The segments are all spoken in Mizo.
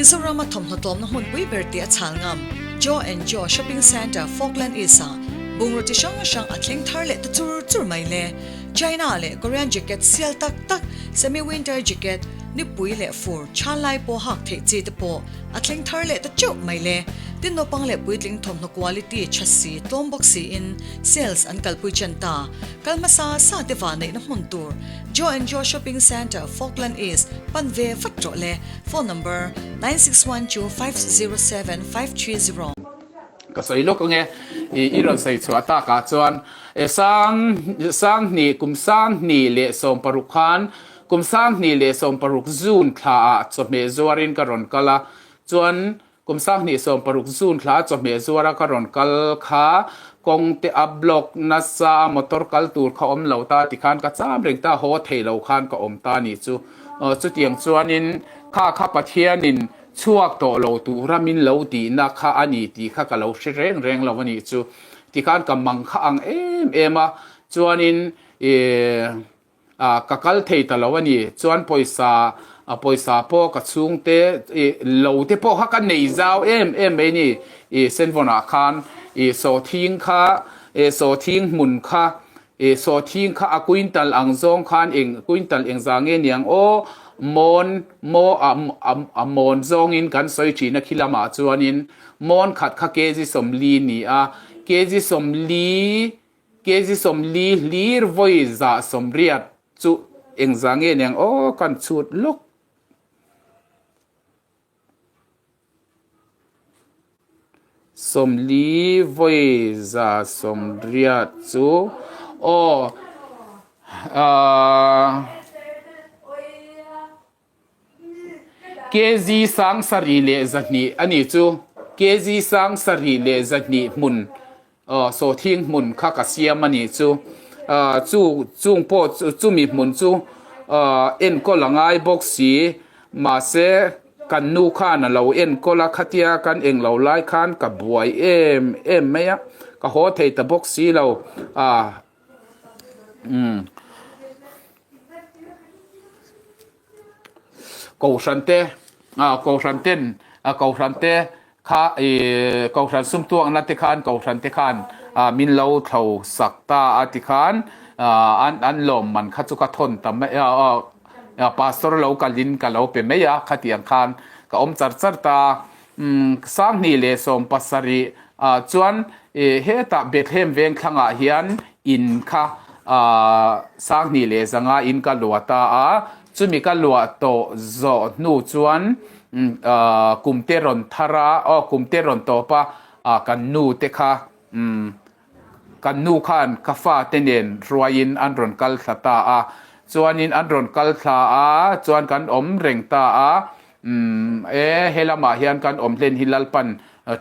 Mizorama thawmhnaw tlawmna hmunpui ber tih a chhal ngam Joe and Joe Shopping Centre, Falkland East-ah bungraw chi hrang hrang a thleng thar leh ta chur chur mai le. China leh Korean jacket sial tak tak, semi-winter jacket, nipui leh fur chhan lai pawh hak theih chi te pawh a thleng thar leh ta teuh mai le. Tin naupang leh puitling thawmhnaw quality tha si tlawm bawk siin sales an kalpui chen ta. Kal hmasa sa te vahneihna hmun tur Joe and Joe Shopping Centre, Falkland East pan ve vat rawh le. Phone number, 9612507530. Ka sawi lawk ange i rawn sawi chhuah takah chuan sang sanghnih kum sanghnih leh 16 khan kum sanghnih leh 16 June thla ah chawhmeh zuarin ka rawn kal a chuan Kum 2016 June thla chawhmeh zuara ka rawn kal kha kawng te a block nasa a motor kal tur kha awm lo ta tikhan ka cham reng ta haw thei lo khan ka awm ta ni chu chutiang chuanin kha kha Pathianin chhuak tawh lo tura min lo tihna kha a ni tih kha ka lo hre reng reng lo a nih chu tikhan ka mang kha ang em em a chuanin ih Ah, ka kal thei ta lo a ni. Chuan pawisa, a pawisa pawh ka chhungte, ih, lo te pawh kha ka nei zau em em mai ni. Ih, Senvawnah khan, ih, sawhthing kha, ih, sawhthing hmun kha, ih, sawhthing kha a quintal ang zawng khan eng, quintal engzah nge niang aw, mawn, maw, a, a, a mawn zawngin kan sawi thin a khi lamah chuanin mawn khat kha kg 40 ni a, kg 40, Kg 40 hlir vawi 180 chu engzah nge niang aw kan chhut lawk. 40 vawi 180 chu aw aaa. Kg 7100 a ni chu. Kg 7100 hmun sawhthing hmun kha ka siam a ni chu. Chu chung pawh chumi hmun chu enkawl a ngai bawk si. Mahse kan nu khan a lo enkawl a, khatia kan englo lai khan ka buai em em mai a, ka haw thei ta bawk si lo. Umm Kohhran te ah Kohhran ten ah Kohhran te kha ih Kohhran sum tuakna te khan Kohhran te khan ah min lo thlo sak ta a tikhan ah an an lawm man kha chu ka thawn ta mai a ah pastor lo kalin ka lo pe mai a khatiang khan ka awm char char ta umm 2017 ah chuan ih hetah Bethlehem veng thlangah hian in kha 2500 in ka luah ta a, chumi ka luah tawh zawh hnu chuan kum te rawn thar a, aw kum te rawn tawp a, kan nu te kha kan nu khan ka fa te nen hruaiin an rawn kal thla ta a, chuanin an rawn kal thla a, chuan kan awm reng ta a, e he lamah hian kan awm hlen hi Lalpan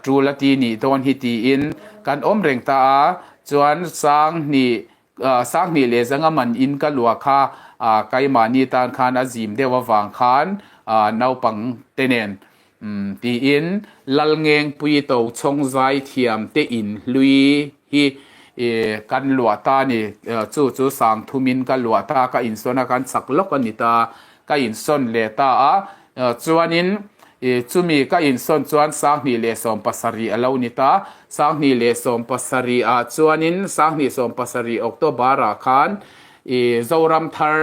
Tul a ti nih dawn hi tiin kan awm reng ta a, chuan 2000 2005 man in ka luah kha keimahni tan khan a zim deuh avang khan naupang te nen tiin Lalngengpui to chhawng zai thiam te in hlui hi kan luah ta a ni. Chu chu 3000 in ka luah ta, ka insawn a, kan chak lawk a ni ta. Ka insawn leh ta a, chuanin chumi ka insawn chuan 2017 a lo ni ta. 2017 ah chuanin 2017 October ah khan Zoram Thar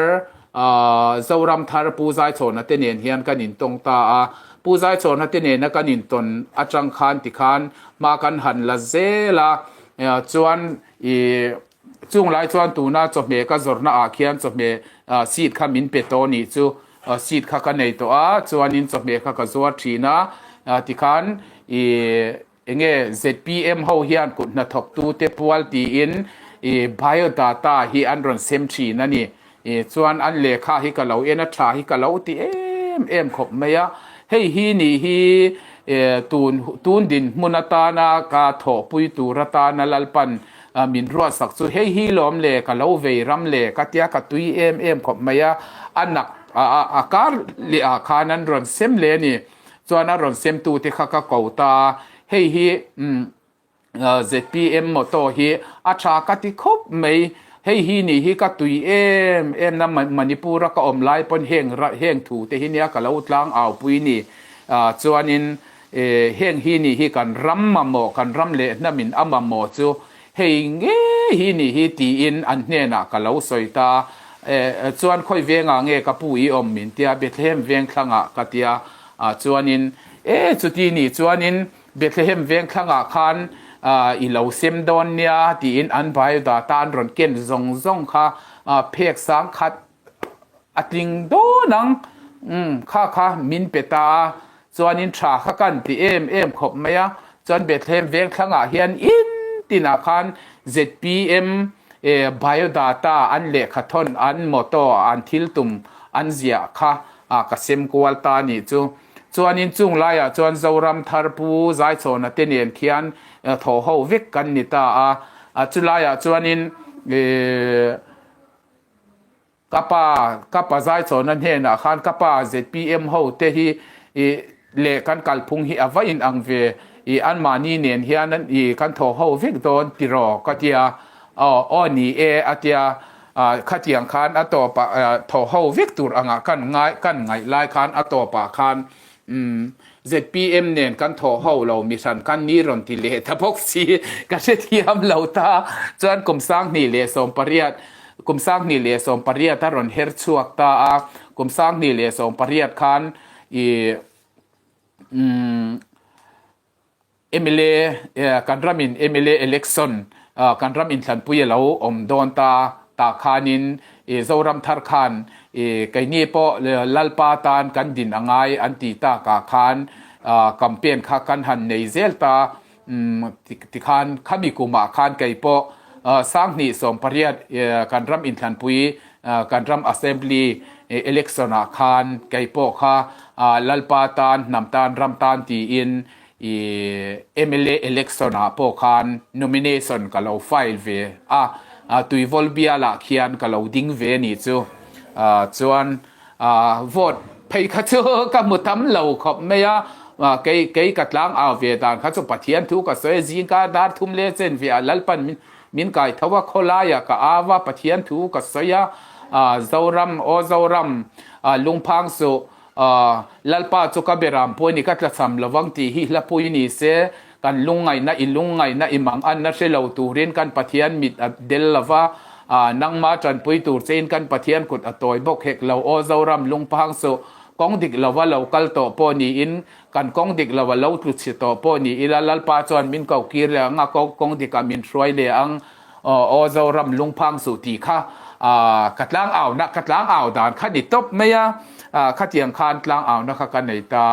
Zoram Thar Pu Zaichhawna te nen hian kan intawng ta a. Pu Zaichhawna te nena kan intawn atang khan tikhan hma kan han la zel a, chuan Chung lai chuan tuna chawhmeh ka zawrhna ah khian chawhmeh seed kha min pe tawh nih chu seed kha ka nei tawh a, chuanin chawhmeh kha ka zuar thin a, tikhan ih enge zpm ho hian kut hnathawk tu te pual tiin ih biodata hi an rawn sem thin a ni. Ih chuan an lehkha hi ka lo en a, tha hi ka lo ti em em khawp mai a, hei hi nih hi ih tun tun dinhmun atana ka thawhpui tur atana Lalpan Min ruahsak chu hei hi lawm le, ka lo vei ram le, ka tia ka tui em em khawp mai a, a nak a kar leh ah khan an rawn sem le a ni. Chuan a rawn sem tu te kha ka ko ta a, hei hi zpm motto hi a tha ka ti khawp mai, hei hi nih hi ka tui em em na Manipur a ka awm lai pawn heng heng thu te hi nia ka lo tlang au pui ni. Chuanin heng hi nih hi kan ram mamawh, kan ram leh hnamin a mamawh chu hei ngei hi nih hi tiin an hnenah ka lo sawi ta. Chuan khawi vengah nge ka pu i awm min tia Bethlehem veng thlangah ka tia. Chuanin e chuti nih chuanin Bethlehem veng thlangah khan i lo sem dawn nia tiin an biodata an rawn ken zawng zawng kha phek sang khat a tling dawn ang. Umm kha kha min pe ta a, chuanin tha kha kan ti em em khawp mai a. Chuan Bethlehem veng thlangah hian in tinah khan zpm biodata an lehkha thawn an motto an thil tum an ziah kha ka sem kual ta a nih chu. Chuanin chung laiah chuan Zoram thar pu Zaichhawna te nen khian thaw ho vek kan ni ta a, chulaiah chuanin ka pa ka pa Zaichhawna hnenah khan ka pa zpm ho te hi leh kan kalphung hi a va in ang ve i anmahni nen hian kan thaw ho vek dawn tiraw ka tia aw aw ni e a tia. Khatiang khan a tawpah thaw ho vek tur angah kan ngai kan ngaih lai khan a tawpah khan zpm nen kan thaw ho lo mi hran khan ni rawn ti leh ta bawk si ka hrethiam lo ta chuan kum 2018 kum 2018 a rawn her chhuak ta a kum 2018 khan i Mla kan ramin mla election kan ram inthlanpui a lo awm dawn ta tah khanin Zoram thar khan keini pawh Lalpa tan kan din a ngai an tih takah khan campaign kha kan han nei zel ta tikhan khami kumah khan kei pawh 2018 kan ram inthlanpui kan ram assembly election ah khan kei pawh kha Lalpa tan hnam tan ram tan tiin I mla election ah pawh khan nomination ka lo file ve a, Tuivawl bial ah khian ka lo ding ve ni chu. Chuan vote phei kha chu ka hmu tam lo khawp mai a, kei kei ka tlang au ve dan kha chu Pathian thu ka sawi a, zingka dar thum leh chen ve ah Lalpan min kai tho a, khawlai ah ka au a, Pathian thu ka sawi a, Zoram aw Zoram lungphang suh Lalpa chu ka beram pawh ni ka tlachham lovang tih hi hlapui ni se, kan lungngaihna i lungngaihna i manganna hre lo turin kan Pathian mit a del lova, nangma tanpui tur chein kan Pathian kut a tawi bawk hek lo. Aw Zoram lungphang suh, kawng dik lova lo kal tawh pawh niin, kan kawng dik lova lo tlu chhe tawh pawh ni ila, Lalpa chuan min ko kir leh ang a, kawng dikah min hruai leh ang. Aw Zoram lungphang suh tih kha ka tlang auna ka tlang au dan kha ni tawp mai a, khatiang khan tlang auna kha ka nei ta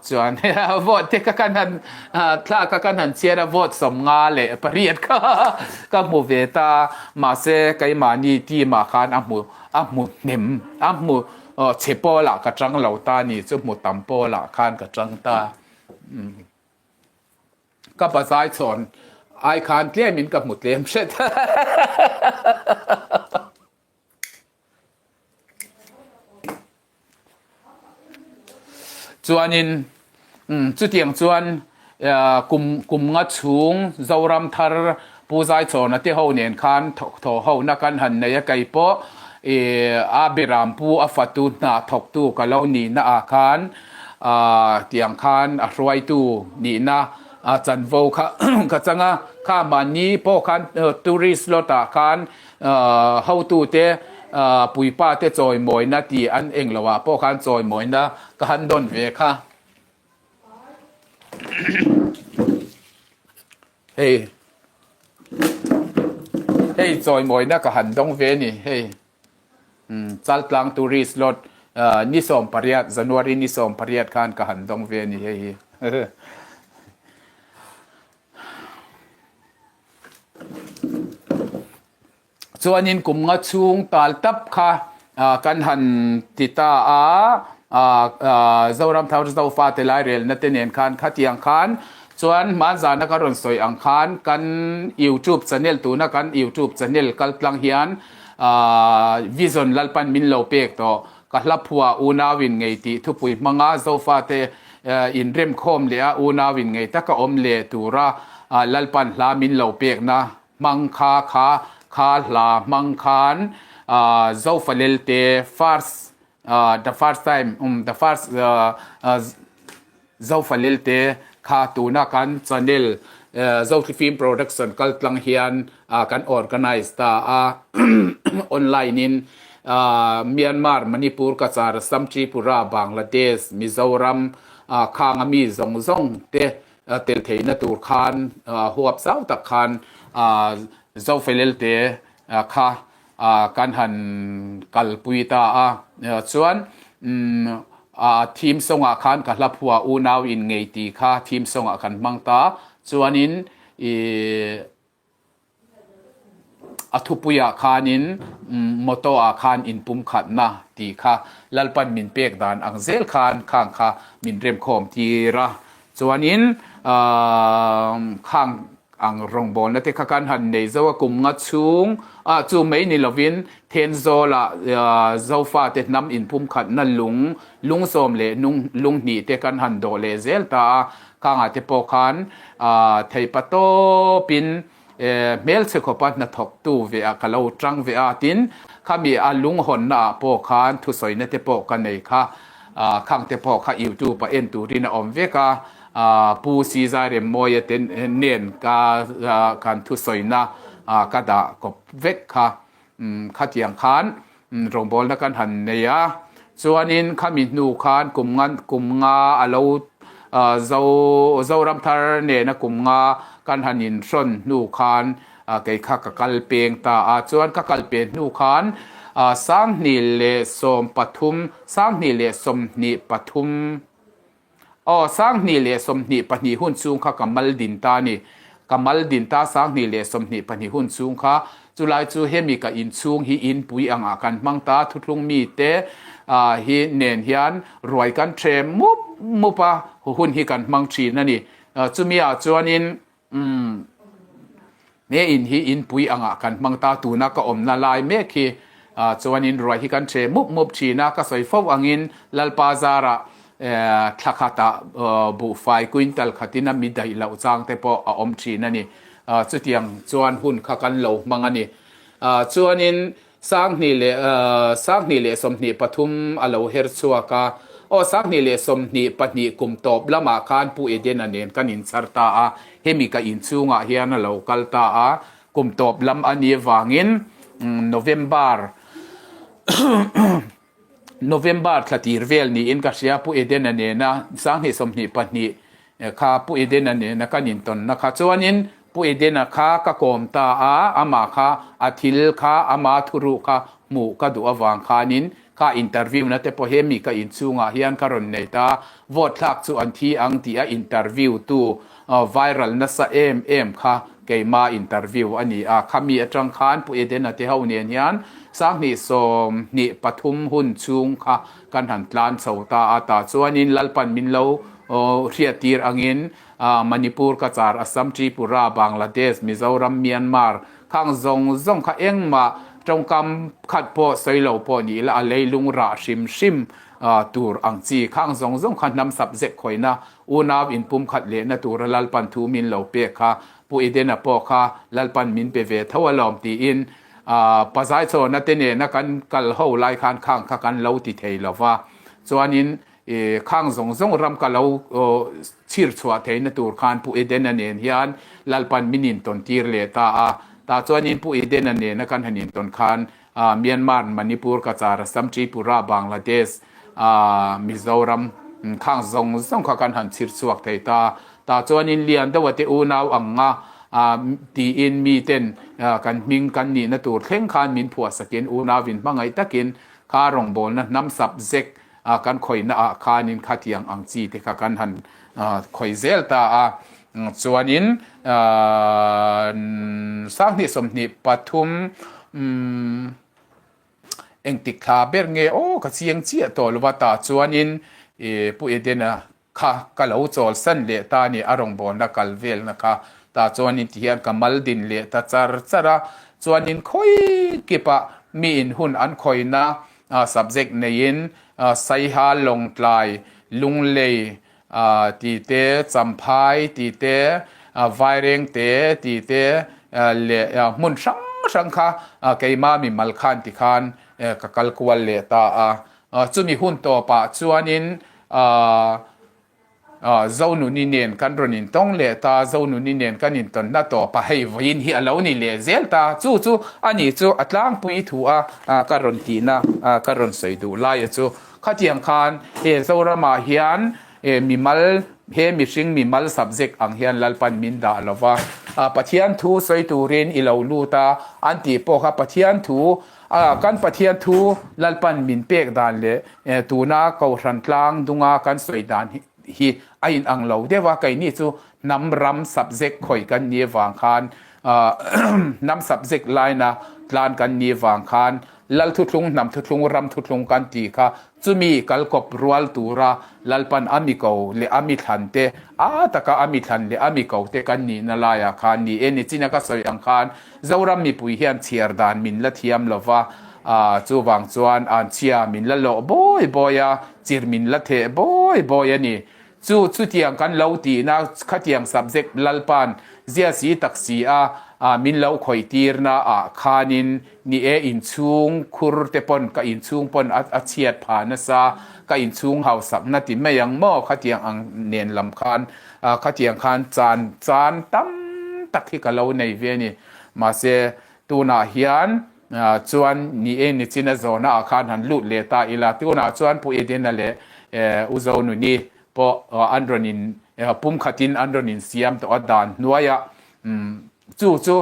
chuan vote te kha kan han thla kha kan han chhiar a vote 58 kha ka hmu ve ta mahse keimahni team ah khan a hmu a hmu hnem a hmu chhe pawlah ka tang lo ta ni chu hmu tam pawlah khan ka tang ta. Ka bazai chhawn ai khan tlemin ka hmu tlem hret. Chuanin chutiang chuan kum kum nga chhung Zoram thar Pu Zaichhawna te ho nen khan thaw hona kan han nei a, kei pawh a Biram Pu a fatu hna thawktu ka lo nihna ah khan Tiang khan a hruaitu nihna chanvo kha ka chang a, kha mahni pawh khan tourist lot ah khan hotute puipa te chawimawina tih an eng lo ah pawh khan chawimawina ka han dawn ve kha. Hei hei chawimawina ka han dawng ve a ni hei. Chaltlang Tourist Lodge ni 18 January ni 18 khan ka han dawng ve a ni hei hi. Chuanin kum nga chhung tal tap kha kan han ti ta a, Zoram Thar Zofate Lairelna te nen khan khatiang khan chuan hmanzana ka rawn sawi ang khan kan YouTube channel tuna kan YouTube channel kaltlang hian Vision Lalpan min lo pek tawh. Ka hla phua unau in ngei tih thupui hmanga Zofate inremkhawm leh a unau in ngei taka awm leh tura Lalpan hla min lo pekna hmang kha kha kha hla hmang khan Zofalelte first the first time the first. Zofalelte kha tuna kan channel Zothlifim Production kaltlang hian kan organize ta a, online in Myanmar, Manipur, Cachar, Assam, Tripura, Bangladesh, Mizoram khanga mi zawng zawng te tel theihna tur khan huap zau tak khan Zofalelte kha kan han kalpui ta a. Chuan theme song ah khan ka hla phua unau in ngei tih kha theme song ah kan hmang ta. Chuanin ih a thupui ah khanin motto ah khan inpumkhatna tih kha Lalpan min pek dan ang zel khan khang kha min remkhawm tir a. Chuanin khang ang rawngbawlna te kha kan han nei zo a, kum nga chhung ah chu mai ni lovin Thenzawl ah Zofa te hnam inpumkhatna lung, lungsawm leh lunghnih te kan han dawh leh zel ta a, khangah te pawh khan theipa tawpin hmelchhe khawpa hnathawktu ve ah ka lo tang ve a, tin khami a lunghawnna ah pawh khan thusawina te pawh ka nei kha. Khang te pawh kha YouTube ah en turin a awm vek a, Pu Sizai Remmawia te nen ka kan thusawina ka dah kawp vek kha. Khatiang khan rawngbawlna kan han nei a, chuanin khami hnu khan kum nga kum nga a lo zo Zoram thar nena kum nga kan han inhrawn hnu khan Kei kha ka kal peng ta a, chuan ka kal pen hnu khan 2013, 2023, aw 2022 hun chhung kha ka mal din ta a ni. Ka mal din ta 2022 hun chhung kha, chulai chu hemi ka inchhung hi inpui angah kan hmang ta, thuthlung mite hi nen hian ruai kan ṭhem mup mup a, hun hi kan hmang ṭhin a ni. Chumi ah chuanin Umm. He in hi inpui angah kan hmang ta, tuna ka awmna lai mek hi chuanin ruai hi kan ṭhe mup mup ṭhin a, ka sawi fo angin Lalpa zarah thla khatah buhfai quintal khatin a mi daih loh chang te pawh a awm ṭhin a ni. Chutiang chuan hun kha kan lo hmang a ni. Chuanin 2023 a lo her chhuak a, aw 2022 kum tawp lamah khan Pu Edena nen kan inchhar ta a, hemi ka inchhungah hian a lo kal ta a, kum tawp lam a nih avangin November November thla tir vel niin ka hria Pu Edena nena 2022 kha Pu Edena nena kan intawnna kha chuanin Pu Edena kha ka kawm ta a, amah kha a thil kha ama thuruh kha hmuh ka duh avang khanin kha interview na te pawh hemi ka inchhungah hian ka rawn nei ta, vote thlak chu an thi ang tih a interview tu viral nasa em em kha keima interview a ni a, khami atang khan Pu Edena te ho nen hian 2023 hun chhung kha kan han tlan chho ta a, tah chuanin Lalpan min lo hriattir angin Manipur, Cachar, Assam, Tripura, Bangladesh, Mizoram, Myanmar khang zawng zawng kha engmah tawngkam khat pawh sawi lo pawh ni ila a leilung rah hrim hrim tur ang chi khang zawng zawng kha hnam sap zek khawina unau inpum khat lehna tura Lalpan thu min lo pek kha Pu Edena pawh kha Lalpan min pe ve tho alawm tiin Pazai chawna te nena kan kal ho lai khan khang kha kan lo ti thei lova chuanin I khang zawng zawng ram ka lo chhir chhuah theihna tur khan Pu Edena nen hian Lalpan min intawn tir leh ta a. Tah chuanin Pu Edena nena kan han intawn khan Myanmar, Manipur, Cachar, Assam, Tripura, Bangladesh, Mizoram khang zawng zawng kha kan han chhir chhuak thei ta. Tah chuanin lian deuha te unau ang nga tiin miten kan hming kan nihna tur thleng khan min phuahsakin unauin hmangaih takin kha rawngbawlna hnam sap zek a kan khawihna ah khanin khatiang ang chi te kha kan han khawih zel ta a, chuanin 2023 engtik thla ber nge aw ka chiang chiah tawh lo va tah chuanin Pu Edena kha ka lo chawlsan leh ta a ni a rawngbawlna kal velna kha tah chuanin tihian ka mal din leh ta char char a, chuanin khawi kipah mi in hun an khawihna Subject neiin Saiha, Lawngtlai, Lunglei tih te, Champhai tih te, Vairengte tih te leh hmun hrang hrang kha keima mimal khan tikhan ka kal kual leh ta a. Chumi hun tawpah chuanin. Zonuni nen kan rawn intawng leh ta, Zonuni nen kan intawnna tawp a, hei vawiin hi a lo ni leh zel ta, chu chu a ni chu a tlangpui thu a ka rawn tihna ka rawn sawi duh lai a chu. Khatiang khan he Zoramah hian mimal he mihring mimal subject ang hian Lalpan min dah lo va, Pathian thu sawi turin i lo lut a an tih pawh kha Pathian thu Kan Pathian thu Lalpan min pek dan leh tuna Kohhran tlang dunga kan sawi dan hi a inang lo deuh a, keini chu hnam ram subject khawi kan ni vang khan hnam subject line-a tlan kan ni vang khan Lal thuthlung, hnam thuthlung, ram thuthlung kan tih kha chumi kalkawp rual tura Lalpan a mi ko leh a mi thlan te, a taka a mi thlan leh a mi ko te kan nihna laiah khan ni e, nichina ka sawi ang khan Zoram mipui hian chhiar dan min la thiam lo va, chuvang chuan anchhia min la lawh bawi bawi a, chir min la theh bawi bawi a ni. Chu chutiang kan lo tihna khatiang subject Lalpa'n zia si tak si a min lo khawih tirna ah khanin ni e inchhung khur te pawn ka inchhung pawn a chhiat phah nasa, ka inchhung hausakna ti mai ang maw khatiang ang nen lam khan Khatiang khan chan chan tam tak hi ka lo nei ve a ni. Mahse, tunah hian chuan ni e nichin a zawhna ah khan han lut leh ta ila. Tunah chuan Pu Edena leh U Zonuni pawh an rawn in pumkhatin an rawn insiam tawh a dan hnuaiah Chu chu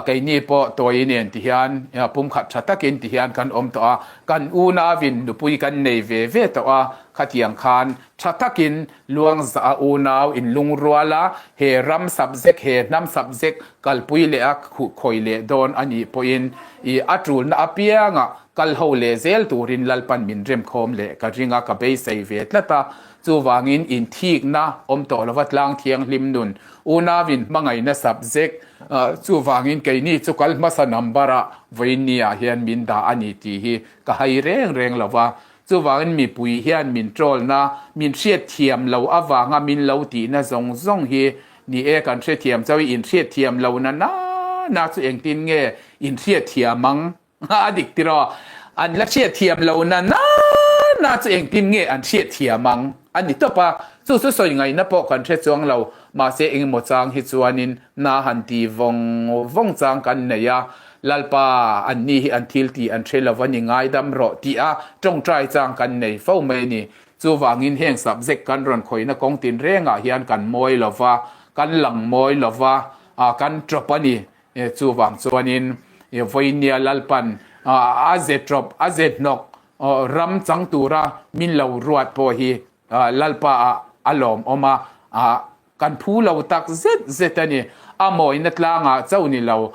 keini pawh tawi nen ti hian pumkhat tha takin ti hian kan awm tawh a, kan unauin nupui kan nei ve ve tawh a, khatiang khan tha takin Luangza a unau inlungrual a, he ram subject, he hnam subject kalpui leh a khawi leh dawn a nih pawhin i a tulna apiangah kal ho leh zel turin Lalpan min remkhawm leh ka ring a, ka beisei ve tlat a, chuvangin inthikna awm tawh lova tlang thianghlim nun Unauin hmangaihna subject chuvangin keini chu kal hmasa number ah vawiinni ah hian min dah a ni tih hi ka hai reng reng lo va. Chuvangin mipui hian min trollna, min hriatthiam lo avanga min lo tihna zawng zawng hi ni e kan hrethiam chauh i inhriatthiam lo na na na chu engtin nge inhriatthiam ang? A dik tiraw? An la hriatthiam lo na na na chu engtin nge an hriatthiam ang a ni tawp a, chu chu sawi ngaihna pawh kan hre chuang lo. Mahse engemaw chang hi chuanin na han ti vawng vawng chang kan nei a, Lalpa an ni hi an thil tih an hre lo va ni ngaidam rawh tih a tawngtai chang kan nei fo mai a ni. Chuvangin heng subject kan rawn khawihna kawng tinrengah hian kan mawi lo va, kan lang mawi lo va, kan tawp a ni. Chuvang chuanin Vawinia Lalpan a ze tawp, a ze hnawk ram chang tura min lo ruat pawh hi Lalpa ah a lawmawm a, kan phu lo tak zet zet a ni. A mawina tlangah chauh ni lo,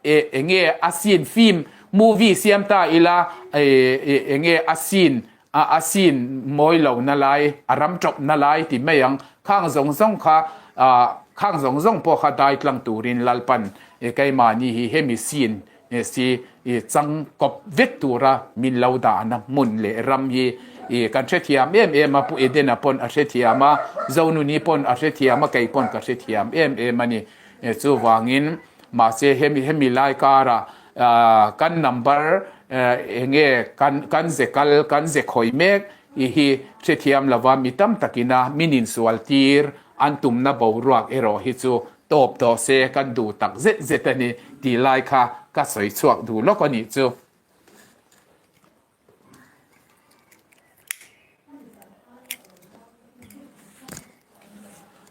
enge a scene film, movie siam ta ila enge a scene a scene mawi lo na lai, a ram tawp na lai ti mai ang. Khang zawng zawng kha, khang zawng zawng pawh kha dai tlang turin Lalpan keimahni hi hemi scene si chang kawp vek tura min lo dahna hmun leh ram hi kan hrethiam em em a, Pu Edena pawn a hrethiam a, Zonuni pawn a hrethiam a, kei pawn ka hrethiam em em a ni. Chuvangin mahse hemi hemi lai karah Kan number enge kan kan ze kal kan ze khawi mek i hi hrethiam lova mi tam takina min insual tir an tumna boruak erawh hi chu tawp tawh se kan duh tak zet zet a ni tih lai kha ka sawi chhuak duh lawk a nih chu.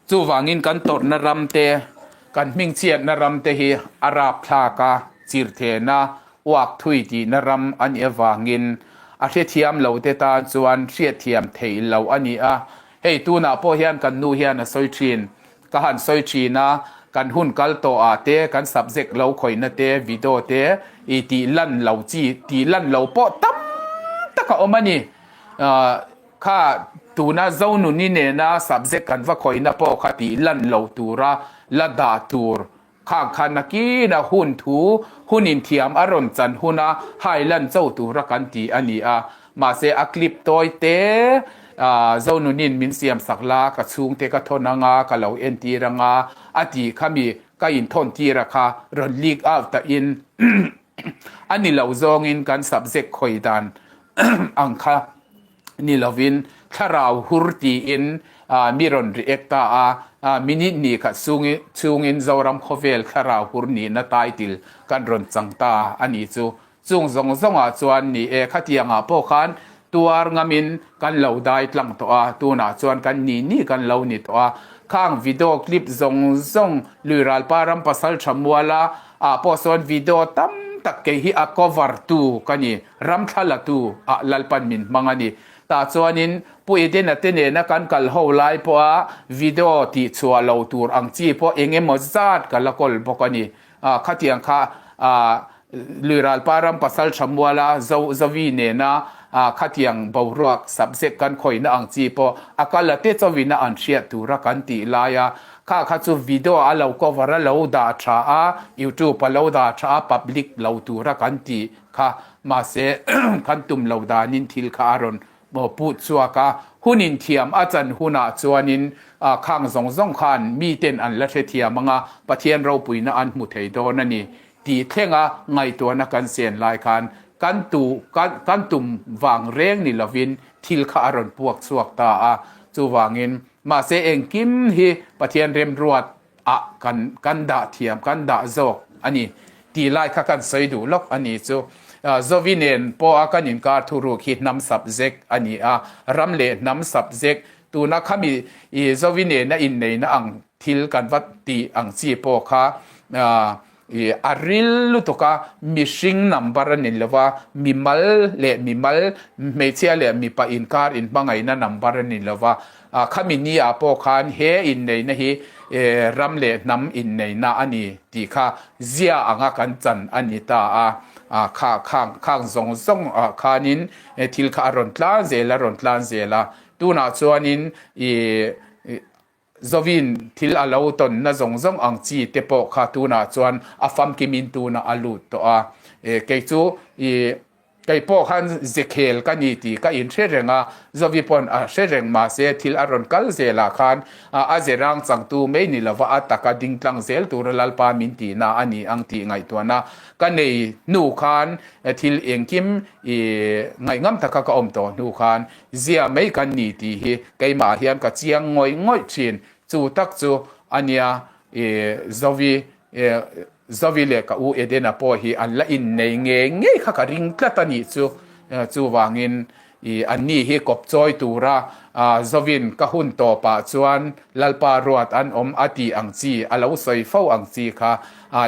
Chuvangin kan tawrhna ram te, kan hmingchhiatna ram te hi a rapthlak a, chirthehna, uak thui tihna ram a nih avangin a hrethiam lo te tan chuan hriatthiam theih loh a ni a. Hei tunah pawh hian kan nu hian a sawi thin, Ka han sawi thin a, kan hun kal tawh ah te, kan subject lo khawihna te, video te i tih lan lo chi, tih lan lo pawh tam tak a awm a ni. Kha tuna Zonuni nena subject kan va khawihna pawh kha tih lan lo tura la dah tur khang kha nakina hun thu, hun inthiam a rawn chan huna hai lan cho tura kan ti a ni a. Mahse a clip tawi te Zonunin min siam sak la, ka chhungte ka thawn anga, ka lo entir anga a tih kha mi ka inthawn tir a kha rawn leak out ta in a ni lo zawngin kan subject khawi dan ang kha ni lovin. Thlarau hur tiin mi rawn react ta a, minute ni khat chungin Zoram khawvel thlarau hur nihna title kan rawn chang ta a nih chu. Chung zawng zawngah chuan ni e, khatiangah pawh khan tuar ngamin kan lo dai tlang tawh a, tunah chuan kan ni ni kan lo ni tawh a. Khang video clip zawng zawng Luiralpa ram pasal tha muala ah pawh sawn video tam tak kei hi a cover tu ka ni, ram thla la tu ah Lalpan min hmang a ni. Tah chuanin Pu Edena te nena kan kal ho lai pawha video tih chhuah lo tur ang chi pawh eng emaw zat ka la kawl bawk a ni. Khatiang kha Luiralpa ram pasal tha muala Zo Zovi nena khatiang boruak subject kan khawihna ang chi pawh a kal a te chawina an hriat tura kan tih laia kha kha chu video a lo cover a lo dah tha a, youtube a lo dah tha a public lo tura kan tih kha mahse kan tum lo danin thil kha a rawn Maw put chhuak a, hun inthiam a chan hunah chuanin khang zawng zawng khan miten an la hrethiam ang a, Pathian ropuina an hmu thei dawn a ni tih thlenga ngaihtuahna kan sen lai khan kan tu kan tum vang reng ni lovin thil kha a rawn puak chhuak ta a. Chuvangin mahse engkim hi Pathian remruat ah kan kan dah thiam kan dah zawk a ni tih lai kha kan sawi duh lawk a ni chu. Zovi nen pawha kan inkar thuruk hi hnam subject a ni a, ram leh hnam subject tuna khami i Zovi nena inneihna ang thil kan va tih ang chi pawh kha i a ril lutuk a, mihring number a ni lo va, mimal leh mimal, hmeichhia leh mipa inkar inhmangaihna number a ni lo va, khami ni ah pawh khan he inneihna hi ram leh hnam inneihna a ni tih kha zia anga kan chan a ni ta a, kha khang khang zawng zawng ah khanin thil kha a rawn tlan zel a rawn tlan zel a, tunah chuanin i Zovin thil a lo tawnna zawng zawng ang chi te pawh kha tunah chuan a famkimin tunah a lut tawh a. Kei chu i kei pawh khan zekhel ka ni tih ka inhre reng a, Zovi pawn a hre reng mahse thil a rawn kal zelah khan a ze rang changtu mai ni lova a taka ding tlang zel tura Lalpa min tihna a ni ang tih ngaihtuahna ka nei hnu khan thil engkim i ngaihngam taka ka awm tawh hnu khan Zia mai kan ni tih hi keimah hian ka chiang ngawih ngawih thin. Chu tak chu a nia i Zovi Zovi leh ka u Edena pawh hi an la innei ngei ngei kha ka ring tlat a nih chu. Chuvangin i anni hi kawp chawi tura Zovin ka hun tawpah chuan Lalpa ruat an awm a tih ang chi a lo sawi fo ang chi kha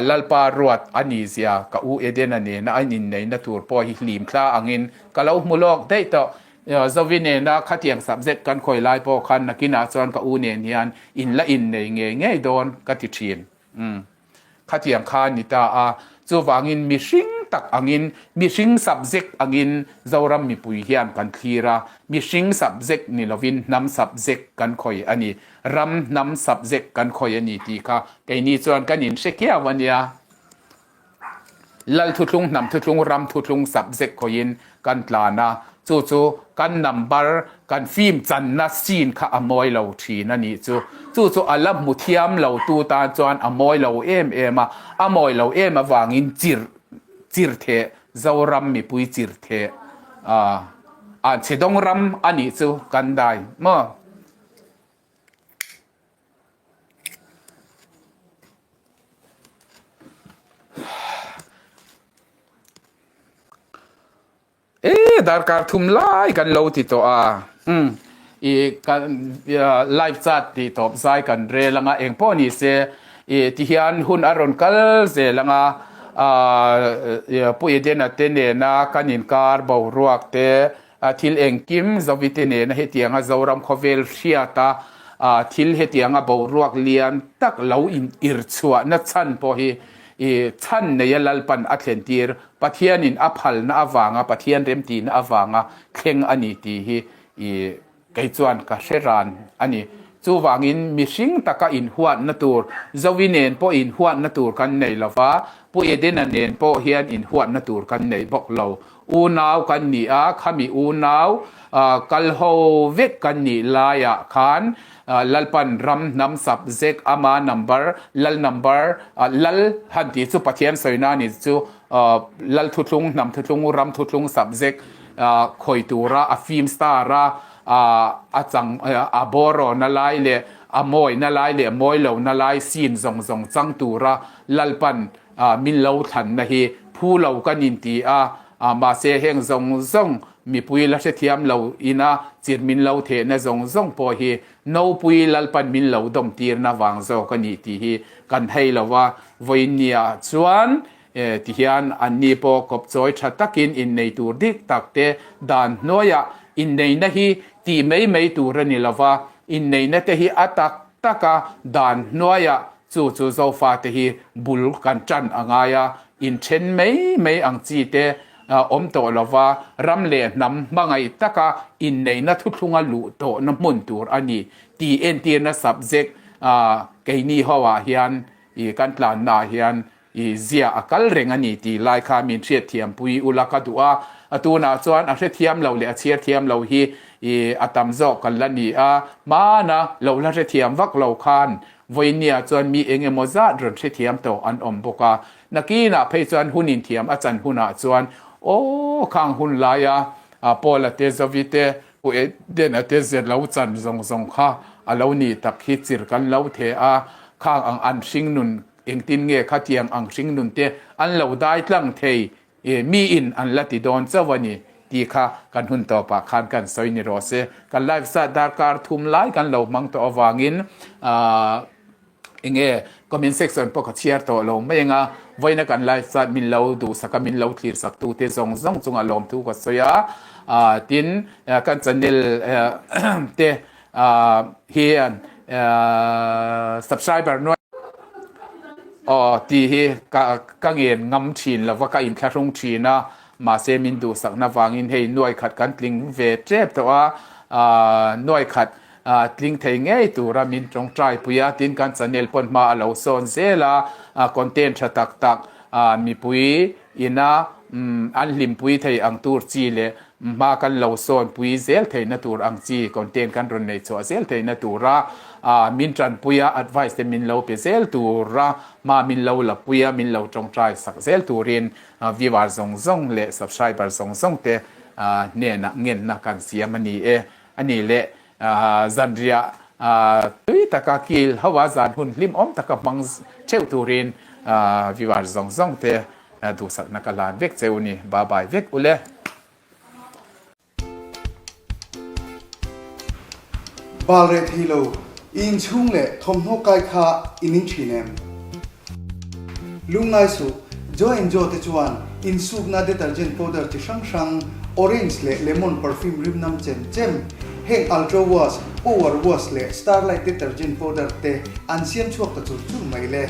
Lalpa ruat a nih zia ka u Edena nena an inneihna tur pawh hi hlim thla angin Ka lo hmu lawk daih tawh. Zovi nena khatiang subject kan khawi lai pawh khan nakinah chuan ka u nen hian in la innei ngei ngei dawn ka ti thin. Umm. Khatiang kha ni ta a. Chuvangin mihring tak angin, mihring subject angin Zoram mipui hian kan thlir a. Mihring subject ni lovin hnam subject kan khawi a ni. Ram hnam subject kan khawi a ni tih kha keini chuan kan inhre kiau a nia. Lal thuthlung, hnam thuthlung, ram thuthlung subject khawiin kan tlan a, chu chu kan number, kan film channa scene kha a mawi lo thin a nih chu. Chu chu a la hmu thiam lo tu tan chuan a mawi lo em em a, a mawi lo em avangin chirh chirh theh, Zoram mipui chirh theh a, Anchhedawng ram a nih chu kan dai maw? E darkar thum lai kan lo ti tawh a um i kan live chat tih tawp zai kan rel anga eng pawh ni se i ti hian hun a rawn kal zel anga Pu Edena te nena kan inkar boruak te Thil engkim Zovite nena hetianga Zoram khawvel hriata thil hetianga boruak lian tak lo inirchhuahna chhan pawh hi chhan neia Lalpan a thlentir, Pathianin a phalna avanga, Pathian remtihna avanga thleng a ni tih hi kei chuan ka hre ran a ni. Chuvangin mihring taka inhuatna tur, Zovi nen pawh inhuatna tur kan nei lova, Pu Edena nen pawh hian inhuatna tur kan nei bawk lo. Unau kan ni a, khami unau kal ho vek kan nih laiah khan Lalpan ram hnam sap zek ama number, Lal number, Lal han tih chu Pathian sawina ni chu Lal thuthlung, hnam thuthlung, ram thuthlung sap zek khawi tura a film star a. a chang a bawrawna lai leh a mawina lai leh mawilona lai scene zawng zawng chang tura Lalpan min lo thlanna hi phu lo kan inti a, mahse heng zawng zawng mipui la hrethiam lo ina chir min lo thehna zawng zawng pawh hi Nopui Lalpan min lo dawm tirna vang zawk a ni tih hi kan hei lo va, vawiinniah chuan tihian anni pawh kawpchawi tha takin innei tur dik tak te dan hnuaiah inneihna hi tih mai mai tur a ni lo va, inneihna te hi a tak taka dan hnuaiah chu chu Zofate hi bul kan tan a ngai a, inthen mai mai ang chi te awm tawh lova ram leh hnam hmangaih taka inneihna thuthlunga luh tawhna hmun tur a ni tih entirna subject keini ho ah hian i kan tlanna ah hian i zia a kal reng a ni tih lai kha min hriatthiampui ula ka duh a, a tunah chuan a hrethiam lo leh a chhiar thiam lo hi i a tam zawk kan la ni a, hmana lo la hrethiam vak lo khan vawinia chuan mi eng emaw zat rawn hrethiam tawh an awm bawk a. Nakinah phei chuan hun inthiam a chan hunah chuan aw khang hun laia Paula te Zovi te Pu Edena te ze lo chan zawng zawng kha a lo ni tak hi chir kan lo the a, khang ang an hringnun engtin nge khatiang ang hringnun te an lo dai tlang thei miin an la ti dawn chauh a ni tih kha kan hun tawpah khan kan sawi ni rawh se. Kan live zat darkar thum lai kan lo hmang tawh avangin Enge comment section pawh ka chhiar tawh lo mai anga vawiina kan live chat min lo duhsak a min lo thlir sak tu te zawng zawng chungah lawmthu ka sawi a ah tin kan channel te ah hian ah subscriber nuai aw tih hi ka ka ngen ngam thin lova ka inthlahrung thin a mahse min duhsakna vangin hei nuai khat kan tling ve tep tawh a ah nuai khat Tling thei ngei tura min tawngtai pui a, tin kan channel pawn hma a lo sawn zel a, content tha tak tak mipui ina an hlimpui thei ang tur chi leh hma kan lo sawn pui zel theihna tur ang chi content kan rawn nei chhuah zel theihna tura min tanpui a, advice te min lo pe zel tura hma min lo la pui a, min lo tawngtai sak zel turin viewer zawng zawng leh subscriber zawng zawng te hnenah ngenna kan siam a ni e. A ni leh zanriah tui taka kil ho a zan hun hlimawm taka hmang theuh turin viewer zawng zawng te duhsakna ka hlan vek cheu ni. Bye bye vek ule. Bal reh thei lo, i inchhung leh thawmhnaw kai kha i ning thin em? Lungngai suh, Joe and Joe te chuan insukna detergent powder chi hrang hrang, orange leh lemon perfume rim nam chem chem, heng Ultra Wash, Power Wash leh Starlight detergent powder te an siam chhuak ta chur chur mai le.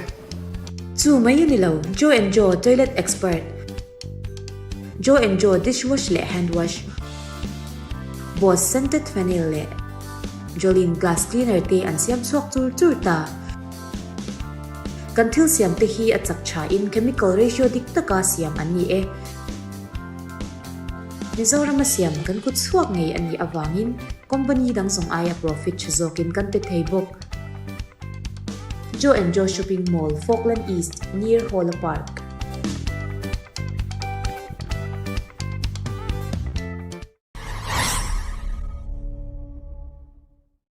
Chu mai a ni lo, Joe and Joe toilet expert, Joe and Joe dish wash leh hand wash, Boss scented phenyl leh Jolene glass cleaner te an siam chhuak chur chur ta. Kan thil siam te hi a chak tha in chemical ratio dik taka siam an ni e. Mizorama siam kan kut chhuak ngei a nih avangin company dang zawng aia profit tha zawkin kan pe thei bawk. Joe and Joe Shopping Mall, Falkland East, near Hawla Park.